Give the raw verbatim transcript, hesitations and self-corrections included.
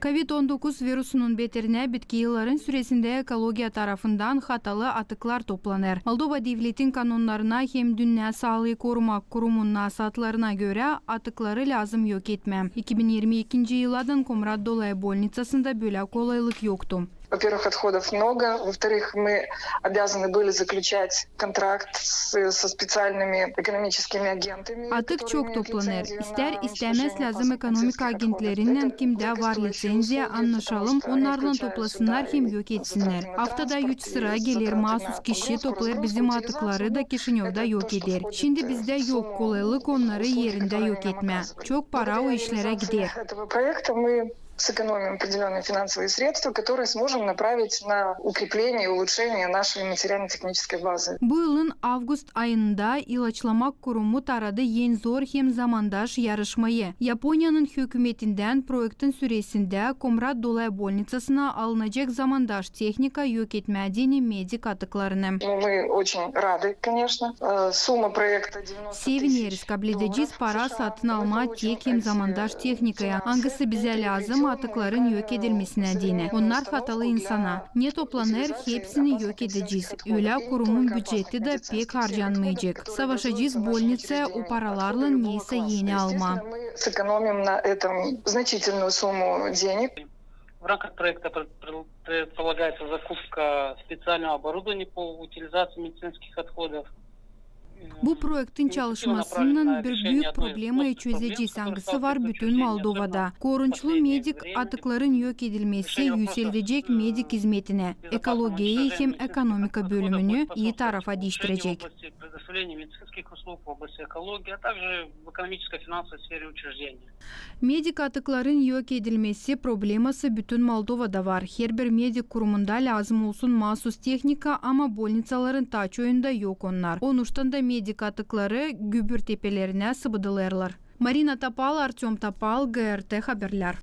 Kovid on dokuz virusunun beterinä bitki yılların süresindä ekologiya tarafından hatalı atıklar toplanêr. Moldova devletin kanonnarına hem Dünnä saalıı korumak kurumun nasaatlarına görä, atıkları lääzım yok etmää. İki bin irmi ikinci yıladan Komrat Dolay bolnitsasında bölä kolaylık yoktu. Во-первых, отходов много. Во-вторых, мы обязаны были заключать контракт с, со специальными экономическими агентами. Atık çok toplanêr. İstär-istämäz lääzım ekonomika agentlerininnän, kimdä var liţenziya, annaşalım, onnarlan toplasınnar hem yok etsinnär. Aftada üç sıra geler, maasus kişi toplêêr bizim atıkları da Kişinövda yok eder. Şindi bizdä yok kolaylık onnarı erindä yok etmää. Çok para o işlerä gider. Сэкономим определённые финансовые средства, которые сможем направить на укрепление и улучшение нашей материально-технической базы. Bu yılın avgust ayında İlaçlamak kurumu taradı en zor hem zamandaş yarışmayı. Yaponiyanın hökümetindän proektin süresindä Komrat Dolay bolnitsasına alınacek zamandaş tehnika yok etmää deyni medik atıklarını. Мы очень рады, конечно. Сумма проекта девяносто тысяч. Sevineriz, kabledecez para satın almaa tek hem zamandaş tehnikaya, angısı bizä lääzım atıkların yok edilmesinä deyni. Onnar hatalı insana. Ne toplanêr, hepsini yok edecez. Ölä kurumun büceti dä pek harcanmayacek. Savaşacez bolnitsaya o paralarlan neysä eni almaa. Сэкономим на этом значительную сумму денег. В рамках проекта предполагается закупка специального оборудования по утилизации медицинских отходов. Bu proektin çalışmasınnan bir büük problemayı çözecez, angısı var bütün Moldovada. Korunçlu medik atıkların yok edilmesi yükseldecek medik izmetinä, ekologiyayı hem ekonomika bölümünü ii tarafa diiştirecek. Medik atıkların yok edilmesi probleması bütün Moldovada var. Herbir medik kurumunda lääzım olsun maasus tehnika, ama bolnitsaların taa çoyunda yok onnar. Onuştan da medik atıkları gübür tepelerinä sıbıdılêrlar. Marina Topal, Artёm Topal, GRT Haberlär.